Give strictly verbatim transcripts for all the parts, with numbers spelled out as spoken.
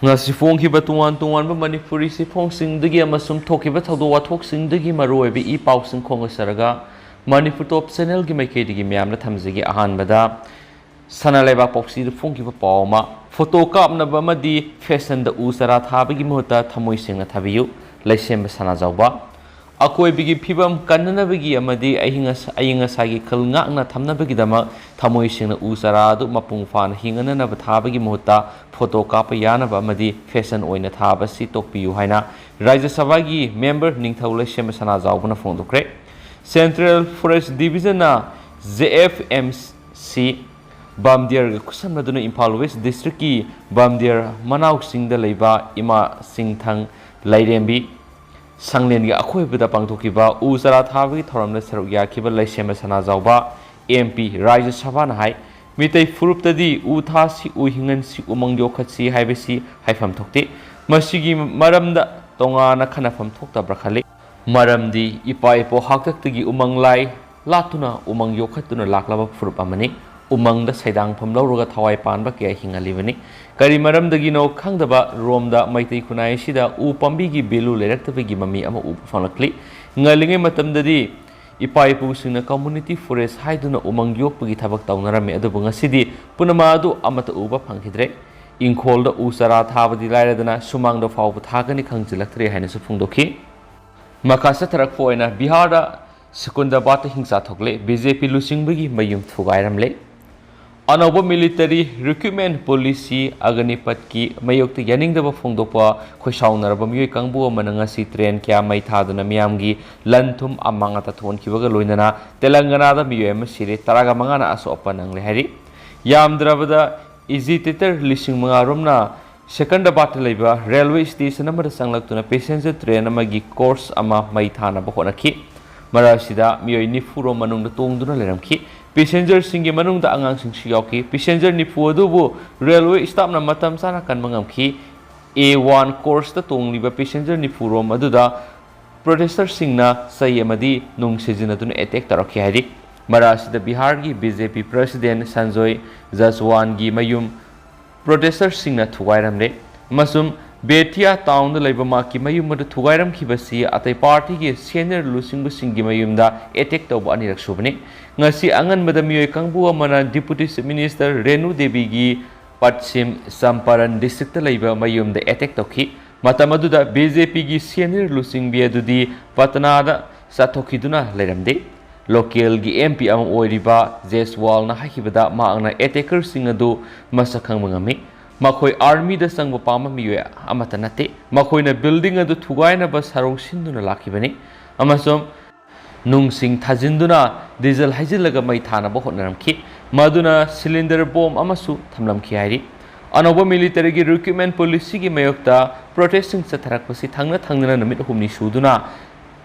ꯉꯁꯤ ꯐꯣꯡꯈꯤꯕ ꯇꯣꯉꯥꯟ ꯇꯣꯉꯥꯟꯕ ꯃꯅꯤꯄꯨꯔꯤ ꯆꯦꯐꯣꯡꯁꯤꯡꯗꯒꯤ ꯑꯃꯁꯨꯡ ꯊꯣꯛꯈꯤꯕ ꯊꯧꯗꯣꯛ ꯋꯥꯊꯣꯛꯁꯤꯡꯗꯒꯤ ꯃꯔꯨꯑꯣꯏꯕ ꯏ ꯄꯥꯎꯁꯤꯡ ꯈꯣꯝꯒꯠꯆꯔꯒ ꯃꯅꯤꯄꯨꯔ ꯇꯣꯞ ꯆꯦꯅꯦꯜꯒꯤ ꯃꯥꯏꯀꯩꯗꯒꯤ ꯃꯌꯥꯝꯅ ꯊꯝꯖꯒꯦ꯫ ꯑꯍꯥꯟꯕꯗ ꯁꯅꯥ ꯂꯩꯕꯥꯛ ꯄꯥꯎꯆꯦꯗ ꯐꯣꯡꯈꯤꯕ ꯄꯥꯎ ꯑꯃ, ꯐꯣꯇꯣ ꯀꯥꯞꯅꯕ ꯑꯃꯗꯤ ꯐꯦꯁꯟꯗ ꯎ ꯆꯥꯔꯥ ꯊꯥꯕꯒꯤ ꯃꯍꯨꯠꯇ ꯊꯃꯣꯏ ꯁꯦꯡꯅ ꯊꯥꯕꯤꯌꯨ, ꯂꯩꯁꯦꯝꯕ ꯁꯅꯥꯖꯥꯎꯕ꯫ ꯑꯀꯣꯏꯕꯒꯤ ꯐꯤꯕꯝ ꯀꯟꯅꯅꯕꯒꯤ ꯑꯃꯗꯤ ꯑꯏꯪ ꯑꯁ-, ꯑꯏꯪ ꯑꯁꯥꯒꯤ ꯈꯜ ꯉꯥꯛꯅ ꯊꯝꯅꯕꯒꯤꯗꯃꯛ ꯊꯃꯣꯏ ꯁꯦꯡꯅ ꯎ ꯆꯥꯔꯥ ꯑꯗꯨ ꯃꯄꯨꯡ ꯐꯥꯅ ꯍꯤꯡꯅꯅꯕ ꯊꯥꯕꯒꯤ ꯃꯍꯨꯠꯇ ꯐꯣꯇꯣ ꯀꯥꯞꯄ ꯌꯥꯅꯕ ꯑꯃꯗꯤ ꯐꯦꯁꯟ ꯑꯣꯏꯅ ꯊꯥꯕ ꯑꯁꯤ ꯇꯣꯛꯄꯤꯌꯨ ꯍꯥꯏꯅ ꯔꯥꯖ꯭ꯌ ꯁꯚꯥꯒꯤ ꯃꯦꯝꯕꯔ ꯅꯤꯡꯊꯧ ꯂꯩꯁꯦꯝꯕ ꯁꯅꯥꯖꯥꯎꯕꯅ ꯐꯣꯡꯗꯣꯛꯈ꯭ꯔꯦ꯫ ꯁꯦꯟꯇ꯭ꯔꯦꯜ ꯐꯣꯔꯦꯁ ꯗꯤꯕꯤꯖꯟꯅ, ꯖꯦ ꯑꯦꯐ ꯑꯦꯝ ꯁꯤ, ꯕꯥꯝꯗꯤꯌꯔꯒ ꯈꯨꯠꯁꯝꯅꯗꯨꯅ ꯏꯝꯐꯥꯜ ꯋꯦꯁ ꯗꯤꯁꯇ꯭ꯔꯤꯛꯀꯤ ꯕꯥꯝꯗꯤꯌꯔ ꯃꯅꯥꯎꯁꯤꯡꯗ ꯂꯩꯕ ꯏꯃꯥ ꯆꯤꯡꯊꯪ ꯂꯥꯏꯔꯦꯝꯕꯤ ꯁꯪꯂꯦꯟꯒꯤ ꯑꯀꯣꯏꯕꯗ ꯄꯥꯡꯊꯣꯛꯈꯤꯕ ꯎ ꯆꯥꯔꯥ ꯊꯥꯕꯒꯤ ꯊꯧꯔꯝꯗ ꯁꯔꯨꯛ ꯌꯥꯈꯤꯕ ꯂꯩꯁꯦꯝꯕ ꯁꯅꯥꯖꯥꯎꯕ ꯑꯦꯝ ꯄꯤ ꯔꯥꯖ꯭ꯌ ꯁꯚꯥꯅ ꯍꯥꯏ, ꯃꯤꯇꯩ ꯐꯨꯔꯨꯞꯇꯗꯤ ꯎ ꯊꯥꯁꯤ, ꯎ ꯍꯤꯡꯍꯟꯁꯤ, ꯎꯃꯪ ꯌꯣꯛꯈꯠꯁꯤ ꯍꯥꯏꯕꯁꯤ ꯍꯥꯏꯐꯝ ꯊꯣꯛꯇꯦ꯫ ꯃꯁꯤꯒꯤ ꯃꯔꯝꯗ ꯇꯣꯉꯥꯟꯅ ꯈꯟꯅꯐꯝ ꯊꯣꯛꯇꯕ꯭ꯔꯥ ꯈꯜꯂꯤ꯫ ꯃꯔꯝꯗꯤ ꯏꯄꯥ ꯏꯄꯨ ꯍꯥꯛꯇꯛꯇꯒꯤ ꯎꯃꯪ ꯂꯥꯏ ꯂꯥꯠꯇꯨꯅ ꯎꯃꯪ ꯌꯣꯛꯈꯠꯇꯨꯅ ꯂꯥꯛꯂꯕ ꯐꯨꯔꯨꯞ ꯑꯃꯅꯤ꯫ ꯎꯃꯪꯗ ꯁꯩꯗꯥꯡꯐꯝ ꯂꯧꯔꯒ ꯊꯋꯥꯏ ꯄꯥꯟꯕ ꯀꯌꯥ ꯍꯤꯡꯍꯜꯂꯤꯕꯅꯤ꯫ ꯀꯔꯤ ꯃꯔꯝꯗꯒꯤꯅꯣ ꯈꯪꯗꯕ ꯔꯣꯝꯗ ꯃꯩꯇꯩ ꯈꯨꯟꯅꯥꯏ ꯑꯁꯤꯗ ꯎ ꯄꯥꯝꯕꯤꯒꯤ value ꯂꯩꯔꯛꯇꯕꯒꯤ ꯃꯃꯤ ꯑꯃ ꯎꯕ ꯐꯪꯂꯛꯂꯤ꯫ ꯉꯜꯂꯤꯉꯩ ꯃꯇꯝꯗꯗꯤ ꯏꯄꯥ ꯏꯄꯨꯁꯤꯡꯅ community forest ꯍꯥꯏꯗꯨꯅ ꯎꯃꯪ ꯌꯣꯛꯄꯒꯤ ꯊꯕꯛ ꯇꯧꯅꯔꯝꯃꯤ, ꯑꯗꯨꯕꯨ ꯉꯁꯤꯗꯤ ꯄꯨꯝꯅꯃꯛ ꯑꯗꯨ ꯑꯃꯠꯇ ꯎꯕ ꯐꯪꯈꯤꯗ꯭ꯔꯦ꯫ ꯏꯪꯈꯣꯜꯗ ꯎ ꯆꯥꯔꯥ ꯊꯥꯕꯗꯤ ꯂꯥꯏꯔꯗꯅ ꯁꯨꯃꯥꯡꯗ ꯐꯥꯎꯕ ꯊꯥꯒꯅꯤ ꯈꯪꯖꯤꯜꯂꯛꯇ꯭ꯔꯦ ꯍꯥꯏꯅꯁꯨ ꯐꯣꯡꯗꯣꯛꯈꯤ꯫ ꯃꯈꯥ ꯆꯠꯊꯔꯛꯄ ꯑꯣꯏꯅ ꯕꯤꯍꯥꯔꯗ ꯁꯤꯀꯨꯟꯗꯕꯥꯗꯇ ꯍꯤꯡꯁꯥ ꯊꯣꯛꯂꯦ, ꯕꯤ ꯖꯦ ꯄꯤ ꯂꯨꯆꯤꯡꯕꯒꯤ ꯃꯌꯨꯝ ꯊꯨꯒꯥꯏꯔꯝꯂꯦ꯫ ꯑꯅꯧꯕ military recruitment policy ꯑꯒꯅꯤꯄꯠꯀꯤ ꯃꯥꯌꯣꯛꯇ ꯌꯥꯅꯤꯡꯗꯕ ꯐꯣꯡꯗꯣꯛꯄ ꯈꯣꯏꯁꯥꯎꯅꯔꯕ ꯃꯤꯑꯣꯏ ꯀꯥꯡꯕꯨ ꯑꯃꯅ ꯉꯁꯤ train ꯀꯌꯥ ꯃꯩ ꯊꯥꯗꯨꯅ ꯃꯤꯌꯥꯝꯒꯤ ꯂꯟ ꯊꯨꯝ ꯑꯃꯥꯡ ꯑꯇꯥ ꯊꯣꯛꯍꯟꯈꯤꯕꯒ ꯂꯣꯏꯅꯅ ꯇꯦꯂꯪꯒꯅꯥꯗ ꯃꯤꯑꯣꯏ ꯑꯃ ꯁꯤꯔꯦ, ꯇꯔꯥꯒ ꯃꯉꯥꯅ ꯑꯁꯣꯛ ꯑꯄꯟ ꯅꯪꯂꯦ ꯍꯥꯏꯔꯤ꯫ ꯌꯥꯝꯗ꯭ꯔꯕꯗ agitator ꯂꯤꯁꯤꯡ ꯃꯉꯥ ꯔꯣꯝꯅ ꯁꯦꯀꯟꯗꯕꯥꯗꯇ ꯂꯩꯕ railway station ꯑꯃꯗ ꯆꯪꯂꯛꯇꯨꯅ passenger train ꯑꯃꯒꯤ coach ꯑꯃ ꯃꯩ ꯊꯥꯅꯕ ꯍꯣꯠꯅꯈꯤ꯫ ꯃꯔꯛ ꯑꯁꯤꯗ ꯃꯤꯑꯣꯏ ꯅꯤꯐꯨ ꯔꯣꯝ ꯃꯅꯨꯡꯗ ꯇꯣꯡꯗꯨꯅ ꯂꯩꯔꯝꯈꯤ꯫ Passengerꯁꯤꯡꯒꯤ ꯃꯅꯨꯡꯗ ꯑꯉꯥꯡꯁꯤꯡꯁꯨ ꯌꯥꯎꯈꯤ꯫ Passenger ꯅꯤꯐꯨ ꯑꯗꯨꯕꯨ railway staffꯅ ꯃꯇꯝ ꯆꯥꯅ ꯀꯟꯕ ꯉꯝꯈꯤ꯫ A one coachꯇ ꯇꯣꯡꯂꯤꯕ passenger ꯅꯤꯐꯨ ꯔꯣꯝ ꯑꯗꯨꯗ protesterꯁꯤꯡꯅ ꯆꯩ ꯑꯃꯗꯤ ꯅꯨꯡ ꯁꯤꯖꯤꯟꯅꯗꯨꯅ attack ꯇꯧꯔꯛꯈꯤ ꯍꯥꯏꯔꯤ꯫ ꯃꯔꯛ ꯑꯁꯤꯗ ꯕꯤꯍꯥꯔꯒꯤ ꯕꯤ ꯖꯦ ꯄꯤ president ꯁꯟꯖꯣꯏ ꯖꯁꯋꯥꯟꯒꯤ ꯃꯌꯨꯝ protesterꯁꯤꯡꯅ ꯊꯨꯒꯥꯏꯔꯝꯂꯦ꯫ ꯑꯃꯁꯨꯡ ꯕꯦꯇꯤꯌꯥ ꯇꯥꯎꯟꯗ ꯂꯩꯕ ꯃꯍꯥꯛꯀꯤ ꯃꯌꯨꯝ ꯑꯗꯨ ꯊꯨꯒꯥꯏꯔꯝꯈꯤꯕꯁꯤ ꯑꯇꯩ ꯄꯥꯔꯇꯤꯒꯤ ꯁꯦꯅꯤꯌꯔ ꯂꯨꯆꯤꯡꯕꯁꯤꯡꯒꯤ ꯃꯌꯨꯝꯗ ꯑꯦꯇꯦꯛ ꯇꯧꯕ ꯑꯅꯤꯔꯛ ꯁꯨꯕꯅꯤ꯫ ꯉꯁꯤ ꯑꯉꯟꯕꯗ ꯃꯤꯑꯣꯏ ꯀꯥꯡꯕꯨ ꯑꯃꯅ ꯗꯤꯄꯨꯇꯤ ꯆꯤꯐ ꯃꯤꯅꯤꯁꯇꯔ ꯔꯦꯅꯨ ꯗꯦꯕꯤꯒꯤ ꯄꯠꯁꯤꯝ ꯆꯝꯄꯥꯔꯟ ꯗꯤꯁꯇ꯭ꯔꯤꯛꯇ ꯂꯩꯕ ꯃꯌꯨꯝꯗ ꯑꯦꯇꯦꯛ ꯇꯧꯈꯤ꯫ ꯃꯇꯝ ꯑꯗꯨꯗ ꯕꯤ ꯖꯦ ꯄꯤꯒꯤ ꯁꯦꯅꯤꯌꯔ ꯂꯨꯆꯤꯡꯕꯤ ꯑꯗꯨꯗꯤ ꯄꯇꯅꯥꯗ ꯆꯠꯊꯣꯛꯈꯤꯗꯨꯅ ꯂꯩꯔꯝꯗꯦ꯫ ꯂꯣꯀꯦꯜꯒꯤ ꯑꯦꯝ ꯄꯤ ꯑꯃ ꯑꯣꯏꯔꯤꯕ ꯖꯦꯁꯋꯥꯜꯅ ꯍꯥꯏꯈꯤꯕꯗ, ꯃꯍꯥꯛꯅ ꯑꯦꯇꯦꯀꯔꯁꯤꯡ ꯑꯗꯨ ꯃꯁꯛ ꯈꯪꯕ ꯉꯝꯃꯤ꯫ ꯃꯈꯣꯏ ꯑꯥꯔꯃꯤꯗ ꯆꯪꯕ ꯄꯥꯝꯕ ꯃꯤꯑꯣꯏ ꯑꯃꯠꯇ ꯅꯠꯇꯦ꯫ ꯃꯈꯣꯏꯅ ꯕꯤꯜꯗꯤꯡ ꯑꯗꯨ ꯊꯨꯒꯥꯏꯅꯕ ꯁꯔꯧ ꯁꯤꯟꯗꯨꯅ ꯂꯥꯛꯈꯤꯕꯅꯤ ꯑꯃꯁꯨꯡ ꯅꯨꯡꯁꯤꯡ ꯊꯥꯖꯤꯟꯗꯨꯅ ꯗꯤꯖꯜ ꯍꯩꯖꯤꯜꯂꯒ ꯃꯩ ꯊꯥꯅꯕ ꯍꯣꯠꯅꯔꯝꯈꯤ, ꯃꯗꯨꯅ ꯁꯤꯂꯤꯟꯗꯔ ꯕꯣꯝ ꯑꯃꯁꯨ ꯊꯝꯂꯝꯈꯤ ꯍꯥꯏꯔꯤ꯫ ꯑꯅꯧꯕ ꯃꯤꯂꯤꯇꯔꯤꯒꯤ ꯔꯤꯀ꯭ꯔꯨꯠꯃꯦꯟ ꯄꯣꯂꯤꯁꯤꯒꯤ ꯃꯥꯌꯣꯛꯇ ꯄ꯭ꯔꯣꯇꯦꯁꯁꯤꯡ ꯆꯠꯊꯔꯛꯄꯁꯤ ꯊꯪꯅ ꯊꯪꯅꯅ ꯅꯨꯃꯤꯠ ꯑꯍꯨꯝꯅꯤ ꯁꯨꯗꯨꯅ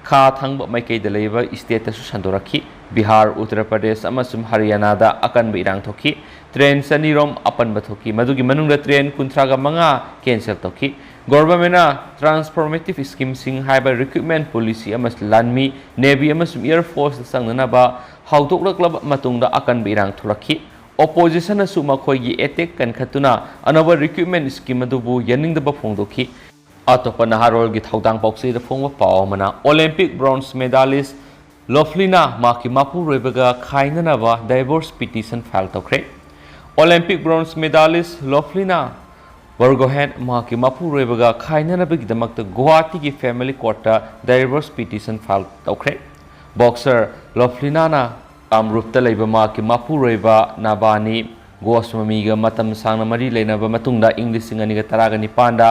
ꯈꯥ ꯊꯪꯕ ꯃꯥꯏꯀꯩꯗ ꯂꯩꯕ ꯁ꯭ꯇꯦꯠꯇꯁꯨ ꯁꯟꯗꯣꯔꯛꯈꯤ꯫ ꯕꯤꯍꯥꯔ, ꯎꯠꯇꯔ ꯄ꯭ꯔꯗꯦꯁ ꯑꯃꯁꯨꯡ ꯍꯔꯤꯌꯥꯅꯥꯗ ꯑꯀꯟꯕ ꯏꯔꯥꯡ ꯊꯣꯛꯈꯤ꯫ ꯇ꯭ꯔꯦꯟ ꯆꯅꯤꯔꯣꯝ ꯑꯄꯟꯕ ꯊꯣꯛꯈꯤ, ꯃꯗꯨꯒꯤ ꯃꯅꯨꯡꯗ ꯇ꯭ꯔꯦꯟ ꯀꯨꯟꯊ꯭ꯔꯥꯒ ꯃꯉꯥ ꯀꯦꯟꯁꯦꯜ ꯇꯧꯈꯤ꯫ ꯒꯣꯚꯔꯟꯃꯦꯟꯠꯅ ꯇ꯭ꯔꯥꯟꯁꯐꯣꯔꯃꯦꯇꯤꯚ ꯁ꯭ꯀꯤꯝꯁꯤꯡ ꯍꯥꯏꯕ ꯔꯤꯀ꯭ꯔꯨꯠꯃꯦꯟꯠ ꯄꯣꯂꯤꯁꯤ ꯑꯃꯁꯨ ꯂꯥꯟꯃꯤ, ꯅꯦꯚꯤ ꯑꯃꯁꯨꯡ ꯑꯦꯌꯔ ꯐꯣꯔꯁꯇ ꯆꯪꯅꯅꯕ ꯍꯧꯗꯣꯛꯂꯛꯂꯕ ꯃꯇꯨꯡꯗ ꯑꯀꯟꯕ ꯏꯔꯥꯡ ꯊꯣꯛꯂꯛꯈꯤ꯫ ꯑꯣꯄꯣꯖꯤꯁꯟꯅꯁꯨ ꯃꯈꯣꯏꯒꯤ ꯑꯦꯇꯦꯛ ꯀꯟꯈꯠꯇꯨꯅ ꯑꯅꯧꯕ ꯔꯤꯀ꯭ꯔꯨꯠꯃꯦꯟꯠ ꯁ꯭ꯀꯤꯝ ꯑꯗꯨꯕꯨ ꯌꯥꯅꯤꯡꯗꯕ ꯐꯣꯡꯗꯣꯛꯈꯤ꯫ ꯑꯇꯣꯞꯄ ꯅꯍꯥꯔꯣꯜꯒꯤ ꯊꯧꯗꯥꯡ ꯄꯥꯎꯆꯦꯗ ꯐꯣꯡꯕ ꯄꯥꯎ ꯑꯃꯅ, ꯑꯣꯂꯦꯝꯄꯤꯛ ꯕ꯭ꯔꯣꯟꯖ ꯃꯦꯗꯥꯂꯤꯁ ꯂꯣꯐꯂꯤꯅꯥ ꯃꯍꯥꯛꯀꯤ ꯃꯄꯨꯔꯣꯏꯕꯒ ꯈꯥꯏꯅꯅꯕ ꯗꯥꯏꯚꯣꯔꯁ ꯄꯤꯇꯤꯁꯟ ꯐꯥꯏꯜ ꯇꯧꯈ꯭ꯔꯦ꯫ ꯑꯣꯂꯦꯝꯄꯤꯛ ꯕ꯭ꯔꯣꯟꯖ ꯃꯦꯗꯥꯂꯤꯁ ꯂꯣꯐꯂꯤꯅꯥ ꯕꯔꯒꯣꯍꯦꯟ ꯃꯍꯥꯛꯀꯤ ꯃꯄꯨꯔꯣꯏꯕꯒ ꯈꯥꯏꯅꯅꯕꯒꯤꯗꯃꯛꯇ ꯒꯨꯋꯥꯍꯥꯇꯤꯒꯤ ꯐꯦꯃꯤꯂꯤ ꯀꯣꯔꯠꯇ ꯗꯥꯏꯚꯣꯔꯁ ꯄꯤꯇꯤꯁꯟ ꯐꯥꯏꯜ ꯇꯧꯈ꯭ꯔꯦ꯫ ꯕꯣꯛꯁꯔ ꯂꯣꯐꯂꯤꯅꯥꯅ ꯀꯥꯝꯔꯨꯞꯇ ꯂꯩꯕ ꯃꯍꯥꯛꯀꯤ ꯃꯄꯨꯔꯣꯏꯕ ꯅꯥꯕꯥꯅꯤ ꯒꯣꯁ꯭ꯋꯥꯃꯤꯒ ꯃꯇꯝ ꯁꯥꯡꯅ ꯃꯔꯤ ꯂꯩꯅꯕ ꯃꯇꯨꯡꯗ ꯏꯪ ꯂꯤꯁꯤꯡ ꯑꯅꯤꯒ ꯇꯔꯥꯒ ꯅꯤꯄꯥꯟꯗ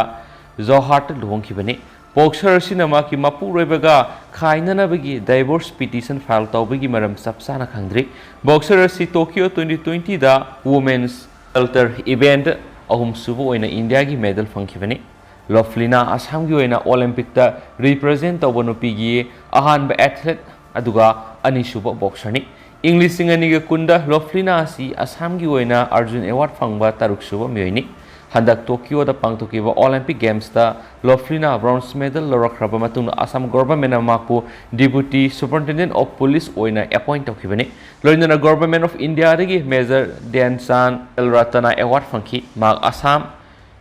ꯖꯣꯍꯥꯠꯇ ꯂꯨꯍꯣꯡꯈꯤꯕꯅꯤ꯫ ꯕꯣꯛꯁꯔ ꯑꯁꯤꯅ ꯃꯍꯥꯛꯀꯤ ꯃꯄꯨꯔꯣꯏꯕꯒ ꯈꯥꯏꯅꯅꯕꯒꯤ ꯗꯥꯏꯚꯣꯔꯁ ꯄꯤꯇꯤꯁꯟ ꯐꯥꯏꯜ ꯇꯧꯕꯒꯤ ꯃꯔꯝ ꯆꯞ ꯆꯥꯅ ꯈꯪꯗ꯭ꯔꯤ꯫ ꯕꯣꯛꯁꯔ ꯑꯁꯤ ꯇꯣꯀꯤꯌꯣ ꯇ꯭ꯋꯦꯟꯇꯤ ꯇ꯭ꯋꯦꯟꯇꯤꯗ ꯋꯨꯃꯦꯟꯁ ꯁꯦꯜꯇꯔ ꯏꯚꯦꯟꯠ ꯑꯍꯨꯝꯁꯨꯕ ꯑꯣꯏꯅ ꯏꯟꯗꯤꯌꯥꯒꯤ ꯃꯦꯗꯜ ꯐꯪꯈꯤꯕꯅꯤ꯫ ꯂꯣꯐꯂꯤꯅꯥ ꯑꯁꯥꯝꯒꯤ ꯑꯣꯏꯅ ꯑꯣꯂꯦꯝꯄꯤꯛꯇ ꯔꯤꯄ꯭ꯔꯖꯦꯟꯠ ꯇꯧꯕ ꯅꯨꯄꯤꯒꯤ ꯑꯍꯥꯟꯕ ꯑꯦꯊꯂꯦꯠ ꯑꯗꯨꯒ ꯑꯅꯤꯁꯨꯕ ꯕꯣꯛꯁꯔꯅꯤ꯫ ꯏꯪ ꯂꯤꯁꯤꯡ ꯑꯅꯤꯒ ꯀꯨꯟꯗ ꯂꯣꯐꯂꯤꯅꯥ ꯑꯁꯤ ꯑꯁꯥꯝꯒꯤ ꯑꯣꯏꯅ ꯑꯔꯖꯨꯟ ꯑꯦꯋꯥꯔꯗ ꯐꯪꯕ ꯇꯔꯨꯛꯁꯨꯕ ꯃꯤꯑꯣꯏꯅꯤ꯫ ꯍꯟꯗꯛ ꯇꯣꯀꯤꯌꯣꯗ ꯄꯥꯡꯊꯣꯛꯈꯤꯕ ꯑꯣꯂꯦꯝꯄꯤꯛ ꯒꯦꯝꯁꯇ ꯂꯣꯐꯂꯤꯅꯥ ꯕ꯭ꯔꯣꯟꯖ ꯃꯦꯗꯜ ꯂꯧꯔꯛꯈ꯭ꯔꯕ ꯃꯇꯨꯡꯗ ꯑꯁꯥꯝ ꯒꯣꯚꯔꯟꯃꯦꯟꯠꯅ ꯃꯍꯥꯛꯄꯨ ꯗꯤꯄꯨꯇꯤ ꯁꯨꯄꯔꯤꯟꯇꯦꯟꯗꯦꯟꯠ ꯑꯣꯐ ꯄꯨꯂꯤꯁ ꯑꯣꯏꯅ ꯑꯦꯄꯣꯏꯟꯠ ꯇꯧꯈꯤꯕꯅꯤ꯫ ꯂꯣꯏꯅꯅ ꯒꯣꯚꯔꯟꯃꯦꯟꯠ ꯑꯣꯐ ꯏꯟꯗꯤꯌꯥꯗꯒꯤ ꯃꯦꯖꯔ ꯙ꯭ꯌꯥꯟ ꯆꯥꯟꯗ ꯈꯦꯜ ꯔꯠꯅ ꯑꯦꯋꯥꯔꯗ ꯐꯪꯈꯤ꯫ ꯃꯍꯥꯛ ꯑꯁꯥꯝ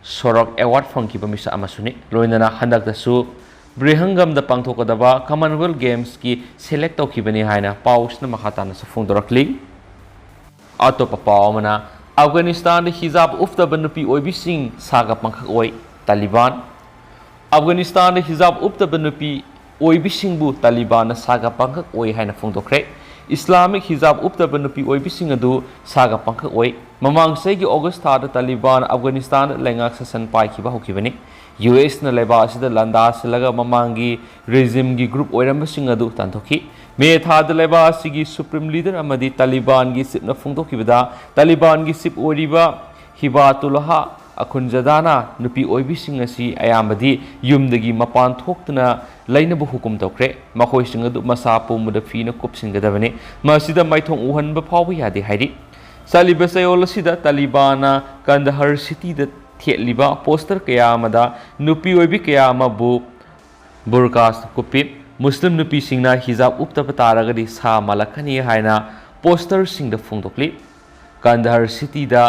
ꯁꯣꯔꯣꯛ ꯑꯦꯋꯥꯔꯗ ꯐꯪꯈꯤꯕ ꯃꯤꯁꯛ ꯑꯃꯁꯨꯅꯤ꯫ ꯂꯣꯏꯅꯅ ꯍꯟꯗꯛꯇꯁꯨ ꯕ꯭ꯔꯤꯍꯪꯒꯝꯗ ꯄꯥꯡꯊꯣꯛꯀꯗꯕ ꯀꯃꯟꯋꯦꯜꯊ ꯒꯦꯝꯁꯀꯤ ꯁꯦꯂꯦꯛ ꯇꯧꯈꯤꯕꯅꯤ ꯍꯥꯏꯅ ꯄꯥꯎꯁꯤꯅ ꯃꯈꯥ ꯇꯥꯅꯁꯨ ꯐꯣꯡꯗꯣꯔꯛꯂꯤ꯫ ꯑꯇꯣꯞꯄ ꯄꯥꯎ ꯑꯃꯅ, ꯑꯐꯒꯥꯅꯤꯁꯇꯥꯟꯗ ꯍꯤꯖꯥꯕ ꯎꯞꯇꯕ ꯅꯨꯄꯤ ꯑꯣꯏꯕꯤꯁꯤꯡ ꯁꯥꯒ ꯄꯪꯈꯛ ꯑꯣꯏ, ꯇꯥꯂꯤꯕꯥꯟ꯫ ꯑꯐꯒꯥꯅꯤꯁꯇꯥꯟꯗ ꯍꯤꯖꯥꯕ ꯎꯞꯇꯕ ꯅꯨꯄꯤ ꯑꯣꯏꯕꯤꯁꯤꯡꯕꯨ ꯇꯥꯂꯤꯕꯥꯟꯅ ꯁꯥꯒ ꯄꯪꯈꯛ ꯑꯣꯏ ꯍꯥꯏꯅ ꯐꯣꯡꯗꯣꯛꯈ꯭ꯔꯦ꯫ ꯏꯁꯂꯥꯃꯤꯛ ꯍꯤꯖꯥꯕ ꯎꯞꯇꯕ ꯅꯨꯄꯤ ꯑꯣꯏꯕꯤꯁꯤꯡ ꯑꯗꯨ ꯁꯥꯒ ꯄꯪꯈꯛ ꯑꯣꯏ꯫ ꯃꯃꯥꯡ ꯆꯍꯤꯒꯤ ꯑꯣꯒꯁ ꯊꯥꯗ ꯇꯥꯂꯤꯕꯥꯟ ꯑꯐꯒꯥꯅꯤꯁꯇꯥꯟꯗ ꯂꯩꯉꯥꯛ ꯁꯥꯁꯟ ꯄꯥꯏꯈꯤꯕ ꯍꯧꯈꯤꯕꯅꯤ꯫ ꯌꯨ ꯑꯦꯁꯅ ꯂꯩꯕꯥꯛ ꯑꯁꯤꯗ ꯂꯥꯟꯗꯥꯁꯤꯜꯂꯒ ꯃꯃꯥꯡꯒꯤ ꯔꯦꯖꯤꯝꯒꯤ ꯒ꯭ꯔꯨꯞ ꯑꯣꯏꯔꯝꯕꯁꯤꯡ ꯑꯗꯨ ꯇꯥꯟꯊꯣꯛꯈꯤ꯫ ꯃꯦ ꯊꯥꯗ ꯂꯩꯕꯥꯛ ꯑꯁꯤꯒꯤ ꯁꯨꯄ꯭ꯔꯤꯝ ꯂꯤꯗꯔ ꯑꯃꯗꯤ ꯇꯥꯂꯤꯕꯥꯟꯒꯤ ꯆꯤꯞꯅ ꯐꯣꯡꯗꯣꯛꯈꯤꯕꯗ, ꯇꯥꯂꯤꯕꯥꯟꯒꯤ ꯆꯤꯞ ꯑꯣꯏꯔꯤꯕ ꯍꯤꯕꯥꯇꯨꯜꯂꯥꯍ ꯑꯈꯨꯟꯖꯗꯥꯅ ꯅꯨꯄꯤ ꯑꯣꯏꯕꯤꯁꯤꯡ ꯑꯁꯤ ꯑꯌꯥꯝꯕꯗꯤ ꯌꯨꯝꯗꯒꯤ ꯃꯄꯥꯟ ꯊꯣꯛꯇꯅ ꯂꯩꯅꯕ ꯍꯨꯀꯨꯝ ꯇꯧꯈ꯭ꯔꯦ꯫ ꯃꯈꯣꯏꯁꯤꯡ ꯑꯗꯨ ꯃꯁꯥ ꯄꯨꯝꯕꯗ ꯐꯤꯅ ꯀꯨꯞꯁꯤꯟꯒꯗꯕꯅꯤ꯫ ꯃꯁꯤꯗ ꯃꯥꯏꯊꯣꯡ ꯎꯍꯟꯕ ꯐꯥꯎꯕ ꯌꯥꯗꯦ ꯍꯥꯏꯔꯤ꯫ ꯆꯠꯂꯤꯕ ꯆꯌꯣꯜ ꯑꯁꯤꯗ ꯇꯥꯂꯤꯕꯥꯟꯅ ꯀꯟꯗꯍꯔ ꯁꯤꯇꯤꯗ ꯊꯦꯠꯂꯤꯕ ꯄꯣꯁꯇꯔ ꯀꯌꯥ ꯑꯃꯗ ꯅꯨꯄꯤ ꯑꯣꯏꯕꯤ ꯀꯌꯥ ꯑꯃꯕꯨ ꯕꯨꯔꯀꯥꯁ ꯀꯨꯞꯄꯤ꯫ ꯃꯨꯁꯂꯤꯝ ꯅꯨꯄꯤꯁꯤꯡꯅ ꯍꯤꯖꯥꯕ ꯎꯞꯇꯕ ꯇꯥꯔꯒꯗꯤ ꯁꯥ ꯃꯥꯜꯂꯛꯀꯅꯤ ꯍꯥꯏꯅ ꯄꯣꯁꯇꯔꯁꯤꯡꯗ ꯐꯣꯡꯗꯣꯛꯂꯤ꯫ ꯀꯟꯗꯍꯔ ꯁꯤꯇꯤꯗ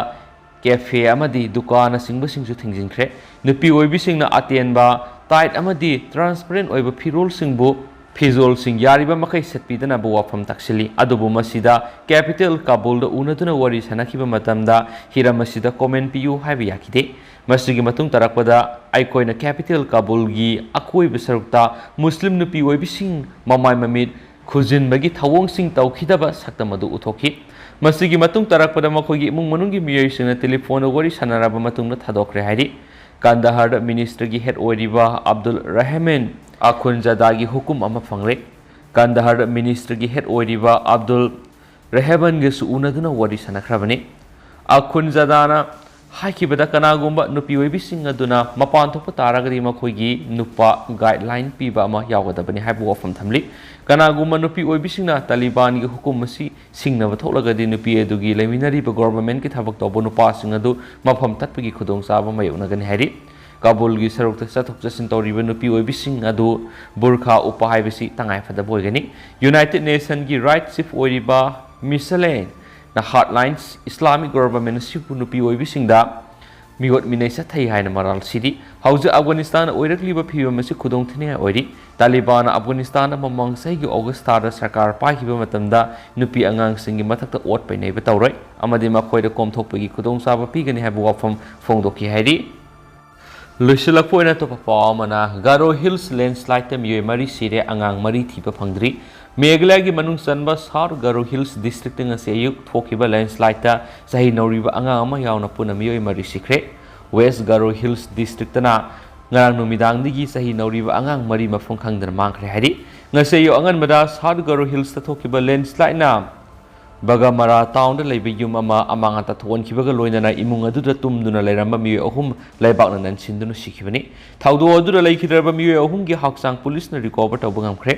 ꯀꯦꯐꯦ ꯑꯃꯗꯤ ꯗꯨꯀꯥꯟꯅꯆꯤꯡꯕꯁꯤꯡꯁꯨ ꯊꯤꯡꯖꯤꯟꯈ꯭ꯔꯦ꯫ ꯅꯨꯄꯤ ꯑꯣꯏꯕꯤꯁꯤꯡꯅ ꯑꯇꯦꯟꯕ, ꯇꯥꯏꯠ ꯑꯃꯗꯤ ꯇ꯭ꯔꯥꯟꯁꯄꯔꯦꯟ ꯑꯣꯏꯕ ꯐꯤꯔꯣꯜꯁꯤꯡꯕꯨ, ꯐꯤꯖꯣꯜꯁꯤꯡ ꯌꯥꯔꯤꯕ ꯃꯈꯩ ꯁꯦꯠꯄꯤꯗꯅꯕ ꯋꯥꯐꯝ ꯇꯥꯛꯁꯤꯜꯂꯤ꯫ ꯑꯗꯨꯕꯨ ꯃꯁꯤꯗ ꯀꯦꯄꯤꯇꯦꯜ ꯀꯥꯕꯨꯜꯗ ꯎꯅꯗꯨꯅ ꯋꯥꯔꯤ ꯁꯥꯅꯈꯤꯕ ꯃꯇꯝꯗ ꯍꯤꯔꯝ ꯑꯁꯤꯗ ꯀꯣꯃꯦꯟ ꯄꯤꯌꯨ ꯍꯥꯏꯕ ꯌꯥꯈꯤꯗꯦ꯫ ꯃꯁꯤꯒꯤ ꯃꯇꯨꯡ ꯇꯥꯔꯛꯄꯗ ꯑꯩꯈꯣꯏꯅ ꯀꯦꯄꯤꯇꯦꯜ ꯀꯥꯕꯨꯜꯒꯤ ꯑꯀꯣꯏꯕ ꯁꯔꯨꯛꯇ ꯃꯨꯁꯂꯤꯝ ꯅꯨꯄꯤ ꯑꯣꯏꯕꯤꯁꯤꯡ ꯃꯃꯥꯏ ꯃꯃꯤꯠ ꯈꯨꯖꯤꯟꯕꯒꯤ ꯊꯧꯑꯣꯡꯁꯤꯡ ꯇꯧꯈꯤꯗꯕ ꯁꯛꯇꯝ ꯑꯗꯨ ꯎꯠꯊꯣꯛꯈꯤ꯫ ꯃꯁꯤꯒꯤ ꯃꯇꯨꯡ ꯇꯥꯔꯛꯄꯗ ꯃꯈꯣꯏꯒꯤ ꯏꯃꯨꯡ ꯃꯅꯨꯡꯒꯤ ꯃꯤꯑꯣꯏꯁꯤꯡꯅ ꯇꯦꯂꯤꯐꯣꯟꯗ ꯋꯥꯔꯤ ꯁꯥꯟꯅꯔꯕ ꯃꯇꯨꯡꯗ ꯊꯥꯗꯣꯛꯈ꯭ꯔꯦ ꯍꯥꯏꯔꯤ꯫ ꯀꯟꯗꯍꯔꯗ ꯃꯤꯅꯤꯁꯇ꯭ꯔꯤꯒꯤ ꯍꯦꯗ ꯑꯣꯏꯔꯤꯕ ꯑꯕꯗꯨꯜ ꯔꯍꯃꯦꯟ ꯑꯈꯨꯟꯖꯗꯥꯒꯤ ꯍꯨꯀꯨꯝ ꯑꯃ ꯐꯪꯂꯦ꯫ ꯀꯟꯗꯍꯔꯗ ꯃꯤꯅꯤꯁꯇ꯭ꯔꯤꯒꯤ ꯍꯦꯗ ꯑꯣꯏꯔꯤꯕ ꯑꯕꯗꯨꯜ ꯔꯦꯍꯕꯟꯒꯁꯨ ꯎꯅꯗꯨꯅ ꯋꯥꯔꯤ ꯁꯥꯟꯅꯈ꯭ꯔꯕꯅꯤ꯫ ꯑꯈꯨꯟꯖꯗꯥꯅ ꯍꯥꯏꯈꯤꯕꯗ, ꯀꯅꯥꯒꯨꯝꯕ ꯅꯨꯄꯤ ꯑꯣꯏꯕꯤꯁꯤꯡ ꯑꯗꯨꯅ ꯃꯄꯥꯟ ꯊꯣꯛꯄ ꯇꯥꯔꯒꯗꯤ ꯃꯈꯣꯏꯒꯤ ꯅꯨꯄꯥ ꯒꯥꯏꯗꯂꯥꯏꯟ ꯄꯤꯕ ꯑꯃ ꯌꯥꯎꯒꯗꯕꯅꯤ ꯍꯥꯏꯕ ꯋꯥꯐꯝ ꯊꯝꯂꯤ꯫ ꯀꯅꯥꯒꯨꯝꯕ ꯅꯨꯄꯤ ꯑꯣꯏꯕꯤꯁꯤꯡꯅ ꯇꯥꯂꯤꯕꯥꯟꯒꯤ ꯍꯨꯀꯨꯝ ꯑꯁꯤ ꯁꯤꯡꯅꯕ ꯊꯣꯛꯂꯒꯗꯤ ꯅꯨꯄꯤ ꯑꯗꯨꯒꯤ ꯂꯩꯃꯤꯟꯅꯔꯤꯕ ꯒꯣꯚꯔꯟꯃꯦꯟꯠꯀꯤ ꯊꯕꯛ ꯇꯧꯕ ꯅꯨꯄꯥꯁꯤꯡ ꯑꯗꯨ ꯃꯐꯝ ꯇꯠꯄꯒꯤ ꯈꯨꯗꯣꯡꯆꯥꯕ ꯃꯥꯌꯣꯛꯅꯒꯅꯤ ꯍꯥꯏꯔꯤ꯫ ꯀꯥꯕꯨꯜꯒꯤ ꯁꯔꯨꯛꯇ ꯆꯠꯊꯣꯛ ꯆꯠꯁꯤꯟ ꯇꯧꯔꯤꯕ ꯅꯨꯄꯤ ꯑꯣꯏꯕꯤꯁꯤꯡ ꯑꯗꯨ ꯕꯨꯔꯈꯥ ꯎꯞꯄ ꯍꯥꯏꯕꯁꯤ ꯇꯉꯥꯏꯐꯗꯕ ꯑꯣꯏꯒꯅꯤ꯫ ꯌꯨꯅꯥꯏꯇꯦꯗ ꯅꯦꯁꯟꯒꯤ ꯔꯥꯏꯠ ꯆꯤꯐ ꯑꯣꯏꯔꯤꯕ ꯃꯤꯁꯦꯂꯦꯅ ꯍꯥꯔꯗꯂꯥꯏꯟ ꯏꯁꯂꯥꯃꯤꯛ ꯒꯣꯚꯔꯟꯃꯦꯟꯠ ꯑꯁꯤꯕꯨ ꯅꯨꯄꯤ ꯑꯣꯏꯕꯤꯁꯤꯡꯗ ꯃꯤꯑꯣꯠ ꯃꯤꯅꯩ ꯆꯠꯊꯩ ꯍꯥꯏꯅ ꯃꯔꯥꯜ ꯁꯤꯔꯤ꯫ ꯍꯧꯖꯤꯛ ꯑꯐꯒꯥꯅꯤꯁꯇꯥꯟꯗ ꯑꯣꯏꯔꯛꯂꯤꯕ ꯐꯤꯕꯝ ꯑꯁꯤ ꯈꯨꯗꯣꯡ ꯊꯤꯅꯤꯡꯉꯥꯏ ꯑꯣꯏꯔꯤ꯫ ꯇꯥꯂꯤꯕꯥꯟꯅ ꯑꯐꯒꯥꯅꯤꯁꯇꯥꯟꯗ ꯃꯃꯥꯡ ꯆꯍꯤꯒꯤ ꯑꯣꯒꯁ ꯊꯥꯗ ꯁꯔꯀꯥꯔ ꯄꯥꯏꯈꯤꯕ ꯃꯇꯝꯗ ꯅꯨꯄꯤ ꯑꯉꯥꯡꯁꯤꯡꯒꯤ ꯃꯊꯛꯇ ꯑꯣꯠꯄ ꯅꯩꯕ ꯇꯧꯔꯣꯏ ꯑꯃꯗꯤ ꯃꯈꯣꯏꯗ ꯀꯣꯝꯊꯣꯛꯄꯒꯤ ꯈꯨꯗꯣꯡꯆꯥꯕ ꯄꯤꯒꯅꯤ ꯍꯥꯏꯕ ꯋꯥꯐꯝ ꯐꯣꯡꯗꯣꯛꯈꯤ ꯍꯥꯏꯔꯤ꯫ ꯂꯣꯏꯁꯤꯜꯂꯛꯄ ꯑꯣꯏꯅ ꯑꯇꯣꯞꯄ ꯄꯥꯎ ꯑꯃꯅ, ꯒꯥꯔꯣ ꯍꯤꯜꯁ ꯂꯦꯟꯁ꯭ꯂꯥꯏꯗꯇ ꯃꯤꯑꯣꯏ ꯃꯔꯤ ꯁꯤꯔꯦ, ꯑꯉꯥꯡ ꯃꯔꯤ ꯊꯤꯕ ꯐꯪꯗ꯭ꯔꯤ꯫ ꯃꯦꯘꯥꯂꯌꯥꯒꯤ ꯃꯅꯨꯡ ꯆꯟꯕ ꯁꯥꯎꯠ ꯒꯥꯔꯣ ꯍꯤꯜꯁ ꯗꯤꯁꯇ꯭ꯔꯤꯛꯇ ꯉꯁꯤ ꯑꯌꯨꯛ ꯊꯣꯛꯈꯤꯕ ꯂꯦꯟꯁ꯭ꯂꯥꯏꯗꯇ ꯆꯍꯤ ꯅꯧꯔꯤꯕ ꯑꯉꯥꯡ ꯑꯃ ꯌꯥꯎꯅ ꯄꯨꯟꯅ ꯃꯤꯑꯣꯏ ꯃꯔꯤ ꯁꯤꯈ꯭ꯔꯦ꯫ ꯋꯦꯁ ꯒꯥꯔꯣ ꯍꯤꯜꯁ ꯗꯤꯁꯇ꯭ꯔꯤꯛꯇꯅ ꯉꯔꯥꯡ ꯅꯨꯃꯤꯗꯥꯡꯗꯒꯤ ꯆꯍꯤ ꯅꯧꯔꯤꯕ ꯑꯉꯥꯡ ꯃꯔꯤ ꯃꯐꯝ ꯈꯪꯗꯅ ꯃꯥꯡꯈ꯭ꯔꯦ ꯍꯥꯏꯔꯤ꯫ ꯉꯁꯤ ꯑꯌꯨꯛ ꯑꯉꯟꯕꯗ ꯁꯥꯎꯠ ꯒꯥꯔꯣ ꯍꯤꯜꯁꯇ ꯊꯣꯛꯈꯤꯕ ꯂꯦꯟꯁ꯭ꯂꯥꯏꯗꯅ ꯕꯒꯃꯔꯥ ꯇꯥꯎꯟꯗ ꯂꯩꯕ ꯌꯨꯝ ꯑꯃ ꯑꯃꯥꯡ ꯑꯇꯥ ꯊꯣꯛꯍꯟꯈꯤꯕꯒ ꯂꯣꯏꯅꯅ ꯏꯃꯨꯡ ꯑꯗꯨꯗ ꯇꯨꯝꯗꯨꯅ ꯂꯩꯔꯝꯕ ꯃꯤꯑꯣꯏ ꯑꯍꯨꯝ ꯂꯩꯕꯥꯛꯅ ꯅꯟꯁꯤꯟꯗꯨꯅ ꯁꯤꯈꯤꯕꯅꯤ꯫ ꯊꯧꯗꯣꯛ ꯑꯗꯨꯗ ꯂꯩꯈꯤꯗ꯭ꯔꯕ ꯃꯤꯑꯣꯏ ꯑꯍꯨꯝꯒꯤ ꯍꯛꯆꯥꯡ ꯄꯨꯂꯤꯁꯅ ꯔꯤꯀꯣꯚꯔ ꯇꯧꯕ ꯉꯝꯈ꯭ꯔꯦ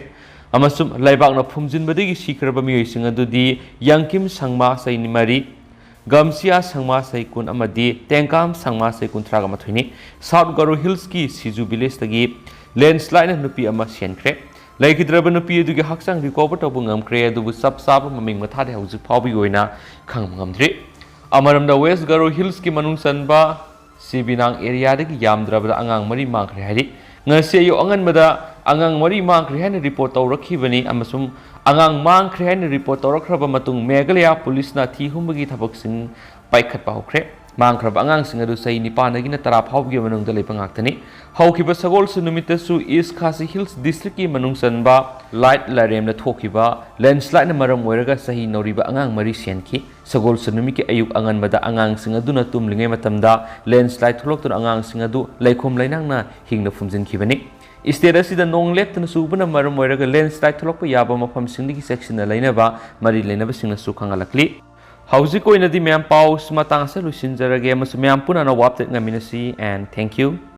ꯑꯃꯁꯨꯡ ꯂꯩꯕꯥꯛꯅ ꯐꯨꯝꯖꯤꯟꯕꯗꯒꯤ ꯁꯤꯈ꯭ꯔꯕ ꯃꯤꯑꯣꯏꯁꯤꯡ ꯑꯗꯨꯗꯤ ꯌꯪꯀꯤꯝ ꯁꯪꯃꯥ ꯆꯍꯤ ꯃꯔꯤ, ꯒꯝꯁꯤꯌꯥ ꯁꯪꯃꯥ ꯆꯍꯤ ꯀꯨꯟ ꯑꯃꯗꯤ ꯇꯦꯡꯀꯥꯝ ꯁꯪꯃꯥ ꯆꯍꯤ ꯀꯨꯟꯊ꯭ꯔꯥꯒ ꯃꯥꯊꯣꯏꯅꯤ꯫ ꯁꯥꯎꯠ ꯒꯥꯔꯣ ꯍꯤꯜꯁꯀꯤ ꯁꯤꯖꯨ ꯚꯤꯂꯦꯖꯇꯒꯤ ꯂꯦꯟꯁ꯭ꯂꯥꯏꯗꯅ ꯅꯨꯄꯤ ꯑꯃ ꯁꯤꯍꯟꯈ꯭ꯔꯦ꯫ ꯂꯩꯈꯤꯗ꯭ꯔꯕ ꯅꯨꯄꯤ ꯑꯗꯨꯒꯤ ꯍꯛꯆꯥꯡ ꯔꯤꯀꯣꯚꯔ ꯇꯧꯕ ꯉꯝꯈ꯭ꯔꯦ, ꯑꯗꯨꯕꯨ ꯆꯞ ꯆꯥꯕ ꯃꯃꯤꯡ ꯃꯊꯥꯗꯤ ꯍꯧꯖꯤꯛ ꯐꯥꯎꯕꯒꯤ ꯑꯣꯏꯅ ꯈꯪꯕ ꯉꯝꯗ꯭ꯔꯤ꯫ ꯑꯃꯔꯣꯝꯗ ꯋꯦꯁ ꯒꯥꯔꯣ ꯍꯤꯜꯁꯀꯤ ꯃꯅꯨꯡ ꯆꯟꯕ ꯁꯤꯕꯤꯅꯥꯡ ꯑꯦꯔꯤꯌꯥꯗꯒꯤ ꯌꯥꯝꯗ꯭ꯔꯕꯗ ꯑꯉꯥꯡ ꯃꯔꯤ ꯃꯥꯡꯈ꯭ꯔꯦ ꯍꯥꯏꯔꯤ꯫ ꯉꯁꯤ ꯑꯌꯨꯛ ꯑꯉꯟꯕꯗ ꯑꯉꯥꯡ ꯃꯔꯤ ꯃꯥꯡꯈ꯭ꯔꯦ ꯍꯥꯏꯅ ꯔꯤꯄꯣꯔꯠ ꯇꯧꯔꯛꯈꯤꯕꯅꯤ ꯑꯃꯁꯨꯡ ꯑꯉꯥꯡ ꯃꯥꯡꯈ꯭ꯔꯦ ꯍꯥꯏꯅ ꯔꯤꯄꯣꯔꯠ ꯇꯧꯔꯛꯈ꯭ꯔꯕ ꯃꯇꯨꯡ ꯃꯦꯘꯥꯂꯌꯥ ꯄꯨꯂꯤꯁꯅ ꯊꯤ ꯍꯨꯝꯕꯒꯤ ꯊꯕꯛꯁꯤꯡ ꯄꯥꯏꯈꯠꯄ ꯍꯧꯈ꯭ꯔꯦ꯫ ꯃꯥꯡꯈ꯭ꯔꯕ ꯑꯉꯥꯡꯁꯤꯡ ꯑꯗꯨ ꯆꯍꯤ ꯅꯤꯄꯥꯟꯗꯒꯤꯅ ꯇꯔꯥ ꯐꯥꯎꯕꯒꯤ ꯃꯅꯨꯡꯗ ꯂꯩꯕ ꯉꯥꯛꯇꯅꯤ꯫ ꯍꯧꯈꯤꯕ ꯁꯒꯣꯜꯁꯦꯟ ꯅꯨꯃꯤꯠꯇꯁꯨ ꯏꯁ ꯈꯥꯁꯤ ꯍꯤꯜꯁ ꯗꯤꯁꯇ꯭ꯔꯤꯛꯀꯤ ꯃꯅꯨꯡ ꯆꯟꯕ ꯂꯥꯏꯠ ꯂꯥꯏꯔꯦꯝꯅ ꯊꯣꯛꯈꯤꯕ ꯂꯦꯟꯁ꯭ꯂꯥꯏꯗꯅ ꯃꯔꯝ ꯑꯣꯏꯔꯒ ꯆꯍꯤ ꯅꯧꯔꯤꯕ ꯑꯉꯥꯡ ꯃꯔꯤ ꯁꯤꯍꯟꯈꯤ꯫ ꯁꯒꯣꯜꯁꯦꯟ ꯅꯨꯃꯤꯠꯀꯤ ꯑꯌꯨꯛ ꯑꯉꯟꯕꯗ ꯑꯉꯥꯡꯁꯤꯡ ꯑꯗꯨꯅ ꯇꯨꯝꯂꯤꯉꯩ ꯃꯇꯝꯗ ꯂꯦꯟꯁ꯭ꯂꯥꯏꯗ ꯊꯣꯛꯂꯛꯇꯨꯅ ꯑꯉꯥꯡꯁꯤꯡ ꯑꯗꯨ ꯂꯩꯈꯣꯝ ꯂꯩꯅꯥꯡꯅ ꯍꯤꯡꯅ ꯐꯨꯝꯖꯤꯟꯈꯤꯕꯅꯤ꯫ ꯁ꯭ꯇꯦꯠ ꯑꯁꯤꯗ ꯅꯣꯡ ꯂꯦꯞꯇꯅ ꯆꯨꯕꯅ ꯃꯔꯝ ꯑꯣꯏꯔꯒ ꯂꯦꯟꯁ꯭ꯂꯥꯏꯗ ꯊꯣꯛꯂꯛꯄ ꯌꯥꯕ ꯃꯐꯝꯁꯤꯡꯗꯒꯤ ꯆꯦꯛꯁꯤꯟꯅ ꯂꯩꯅꯕ ꯃꯔꯤ ꯂꯩꯅꯕꯁꯤꯡꯅꯁꯨ ꯈꯪꯍꯜꯂꯛꯂꯤ꯫ ꯍꯧꯖꯤꯛ ꯑꯣꯏꯅꯗꯤ ꯃꯌꯥꯝ ꯄꯥꯎ ꯃꯇꯥꯡ ꯑꯁꯤꯗ ꯂꯣꯏꯁꯤꯟꯖꯔꯒꯦ ꯑꯃꯁꯨꯡ ꯃꯌꯥꯝ ꯄꯨꯟꯅ ꯑꯅꯧꯕ ꯑꯞꯗꯦꯠ ꯉꯥꯏꯃꯤꯟꯅꯁꯤ, and thank you꯫